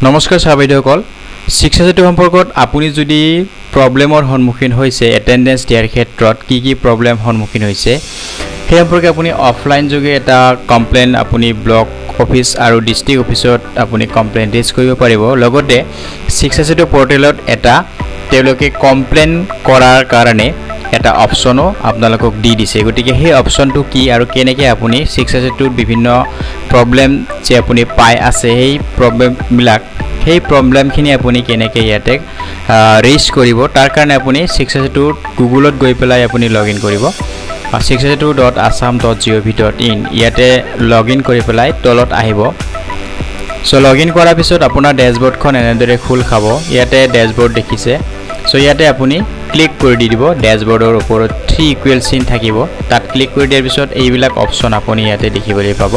নমস্কাৰ ছাৰ বাইদেউসকল। শিক্ষা সেতু সম্পৰ্কত আপুনি যদি প্ৰব্লেমৰ সন্মুখীন হৈছে, এটেণ্ডেঞ্চ দিয়াৰ ক্ষেত্ৰত কি কি প্ৰব্লেম সন্মুখীন হৈছে, সেই সম্পৰ্কে আপুনি অফলাইন যোগে এটা কমপ্লেইন আপুনি ব্লক অফিচ আৰু ডিষ্ট্ৰিক্ট অফিচত আপুনি কমপ্লেইন ৰেজ কৰিব পাৰিব। লগতে শিক্ষা সেতু পৰ্টেলত এটা তেওঁলোকে কমপ্লেইন কৰাৰ কাৰণে এটা অপশ্যনো আপোনালোকক দি দিছে। গতিকে সেই অপশ্যনটো কি আৰু কেনেকৈ আপুনি শিক্ষা সেতুত বিভিন্ন প্ৰব্লেম যে আপুনি পাই আছে, সেই প্ৰব্লেমখিনি আপুনি কেনেকৈ ইয়াতে ৰেইজ কৰিব, তাৰ কাৰণে আপুনি শিক্ষা সেতুত গুগলত গৈ পেলাই আপুনি লগ ইন কৰিব shikshasetu.assam.gov.in। ইয়াতে লগ ইন কৰি পেলাই তলত আহিব। চ' লগ ইন কৰাৰ পিছত আপোনাৰ ডেছবৰ্ডখন এনেদৰে খোল খাব। ইয়াতে ডেছবৰ্ড দেখিছে। চ' ইয়াতে আপুনি ক্লিক কৰি দি দিব। ডেছবৰ্ডৰ ওপৰত থ্ৰী ইকুৱেল চিন থাকিব, তাত ক্লিক কৰি দিয়াৰ পিছত এইবিলাক অপশ্যন আপুনি ইয়াতে দেখিবলৈ পাব।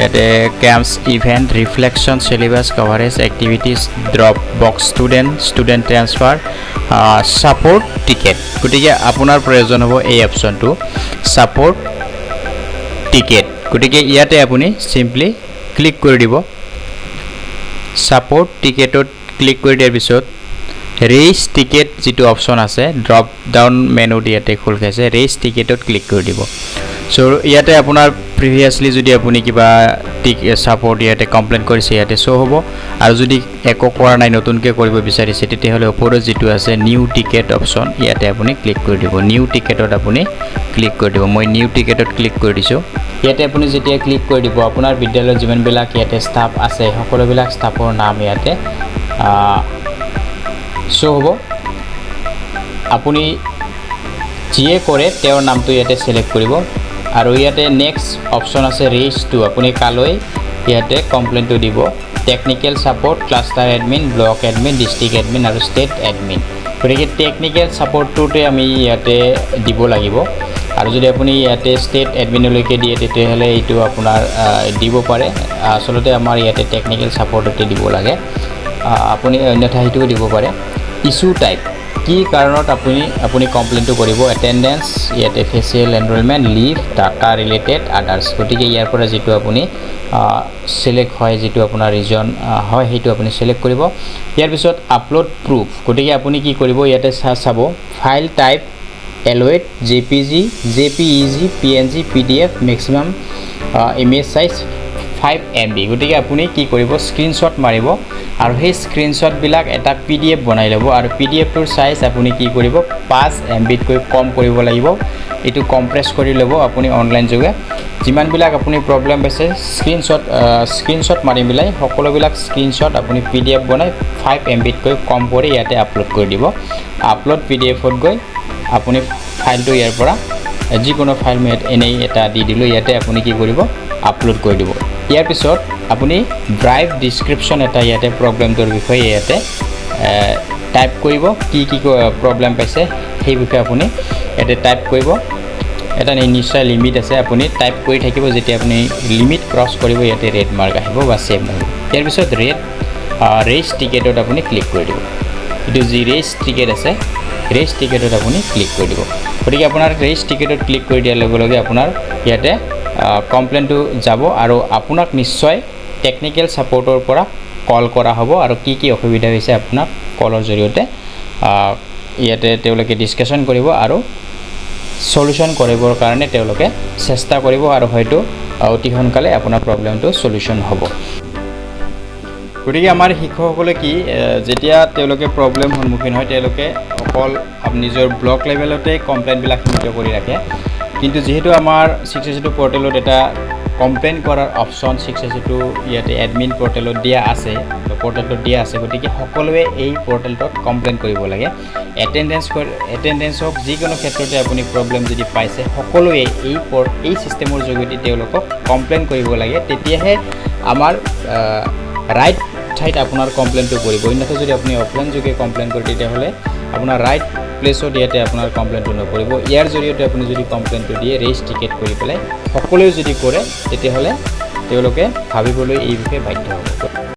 ইয়াতে camps, event, reflection, syllabus coverage, activities, drop box, student, student transfer, support ticket। গতিকে আপোনাৰ প্ৰয়োজন হ'ব এই অপশ্যনটো, ছাপৰ্ট টিকেট। গতিকে ইয়াতে আপুনি চিম্পলি ক্লিক কৰি দিব। ছাপৰ্ট টিকেটত ক্লিক কৰি দিয়াৰ পিছত ৰেইজ টিকেট যিটো অপশ্যন আছে, ড্ৰপ ডাউন মেনুত ইয়াতে খোল খাইছে, ৰেইজ টিকেটত ক্লিক কৰি দিব। চ' ইয়াতে আপোনাৰ প্ৰিভিয়াছলি যদি আপুনি কিবা ছাপৰ্ট ইয়াতে কমপ্লেইন কৰিছে, ইয়াতে শ্ব' হ'ব। আৰু যদি একো কৰা নাই, নতুনকৈ কৰিব বিচাৰিছে, তেতিয়াহ'লে ওপৰত যিটো আছে নিউ টিকেট অপশ্যন, ইয়াতে আপুনি ক্লিক কৰি দিব। নিউ টিকেটত আপুনি ক্লিক কৰি দিব। মই নিউ টিকেটত ক্লিক কৰি দিছোঁ। ইয়াতে আপুনি যেতিয়া ক্লিক কৰি দিব, আপোনাৰ বিদ্যালয়ত যিমানবিলাক ইয়াতে ষ্টাফ আছে, সকলোবিলাক ষ্টাফৰ নাম ইয়াতে শ্ব' হ'ব। আপুনি যিয়ে কৰে, তেওঁৰ নামটো ইয়াতে ছিলেক্ট কৰিব আৰু ইয়াতে নেক্সট অপশ্যন আছে ৰেইজ টু। আপুনি কালৈ ইয়াতে কমপ্লেইনটো দিব? Technical support, cluster admin, block admin, district admin আৰু ষ্টেট এডমিন। গতিকে টেকনিকেল ছাপৰ্টটোতে আমি ইয়াতে দিব লাগিব। আৰু যদি আপুনি ইয়াতে ষ্টেট এডমিনলৈকে দিয়ে, তেতিয়াহ'লে এইটো আপোনাৰ দিব পাৰে। আচলতে আমাৰ ইয়াতে টেকনিকেল ছাপৰ্টতে দিব লাগে। আপুনি অন্যথা সেইটোও দিব পাৰে। ইছ্যু টাইপ, কি কাৰণত আপুনি কমপ্লেইনটো কৰিব? এটেণ্ডেঞ্চ, ইয়াতে facial enrolment, leave, data related, others। গতিকে ইয়াৰ পৰা যিটো আপুনি ছিলেক্ট হয়, যিটো আপোনাৰ ৰিজন হয়, সেইটো আপুনি ছিলেক্ট কৰিব। ইয়াৰ পিছত আপলোড প্ৰুফ। গতিকে আপুনি কি কৰিব, ইয়াতে চাব file type allowed JPG, JPEG, PNG, PDF, maximum image size 5 MB। গতিকে আপুনি কি কৰিব, স্ক্ৰীনশ্বট মাৰিব আৰু সেই স্ক্ৰীনশ্বটবিলাক এটা পিডিএফ বনাই ল'ব। আৰু পিডিএফটোৰ চাইজ আপুনি কি কৰিব, 5 এমবিতকৈ কম কৰিব লাগিব। এইটো কম্প্ৰেছ কৰি ল'ব আপুনি অনলাইন যোগে। যিমানবিলাক আপুনি প্ৰব্লেম পাইছে, স্ক্ৰীনশ্বট মাৰি পেলাই সকলোবিলাক স্ক্ৰীনশ্বট আপুনি পিডিএফ বনাই 5 এমবিতকৈ কম কৰি ইয়াতে আপলোড কৰি দিব। আপলোড পিডিএফত গৈ আপুনি ফাইলটো ইয়াৰ পৰা যিকোনো ফাইল, মই ইয়াত এনেই এটা দি দিলোঁ, ইয়াতে আপুনি কি কৰিব, আপলোড কৰি দিব। ইয়াৰ পিছত আপুনি ব্ৰিফ ডিছক্ৰিপশ্যন এটা ইয়াতে প্ৰব্লেমটোৰ বিষয়ে ইয়াতে টাইপ কৰিব। কি কি প্ৰব্লেম পাইছে, সেই বিষয়ে আপুনি ইয়াতে টাইপ কৰিব। এটা নিশ্চয় লিমিট আছে, আপুনি টাইপ কৰি থাকিব। যেতিয়া আপুনি লিমিট ক্ৰছ কৰিব, ইয়াতে ৰেড মাৰ্ক আহিব বা ছেভ নহ'ব। ইয়াৰ পিছত ৰেইজ টিকেটত আপুনি ক্লিক কৰি দিব। এইটো যি ৰেইজ টিকেট আছে, ৰেইজ টিকেটত আপুনি ক্লিক কৰি দিব। গতিকে আপোনাৰ ৰেইজ টিকেটত ক্লিক কৰি দিয়াৰ লগে লগে আপোনাৰ ইয়াতে কমপ্লেইনটো যাব আৰু আপোনাক নিশ্চয় টেকনিকেল ছাপৰ্টৰ পৰা কল কৰা হ'ব আৰু কি কি অসুবিধা হৈছে, আপোনাক কলৰ জৰিয়তে ইয়াতে তেওঁলোকে ডিছকাশ্যন কৰিব আৰু চলিউশ্যন কৰিবৰ কাৰণে তেওঁলোকে চেষ্টা কৰিব আৰু হয়তো অতি সোনকালে আপোনাৰ প্ৰব্লেমটো চলিউশ্যন হ'ব। গতিকে আমাৰ শিক্ষকসকলে কি, যেতিয়া তেওঁলোকে প্ৰব্লেম সন্মুখীন হয়, তেওঁলোকে অকল নিজৰ ব্লক লেভেলতে কমপ্লেইনবিলাক সীমিত কৰি ৰাখে। কিন্তু যিহেতু আমাৰ শিক্ষা সেতু পৰ্টেলত এটা কমপ্লেইন কৰাৰ অপশ্যন শিক্ষা সেতু ইয়াতে এডমিন পৰ্টেলত দিয়া আছে, পৰ্টেলটোত দিয়া আছে, গতিকে সকলোৱে এই পৰ্টেলটোত কমপ্লেইন কৰিব লাগে। এটেণ্ডেঞ্চ হওক, যিকোনো ক্ষেত্ৰতে আপুনি প্ৰব্লেম যদি পাইছে, সকলোৱে এই ছিষ্টেমৰ যোগেদি তেওঁলোকক কমপ্লেইন কৰিব লাগে। তেতিয়াহে আমাৰ ৰাইট ঠাইত আপোনাৰ কমপ্লেইনটো কৰিব। অন্যথা যদি আপুনি অফলাইন যোগে কমপ্লেইন কৰে, তেতিয়াহ'লে আপোনাৰ ৰাইট প্লেচত ইয়াতে আপোনাৰ কমপ্লেইনটো নকৰিব। ইয়াৰ জৰিয়তে আপুনি যদি কমপ্লেইনটো দিয়ে, ৰেইজ টিকেট কৰি পেলাই সকলোৱে যদি কৰে, তেতিয়াহ'লে তেওঁলোকে ভাবিবলৈ এই বিষয়ে বাধ্য হ'ব।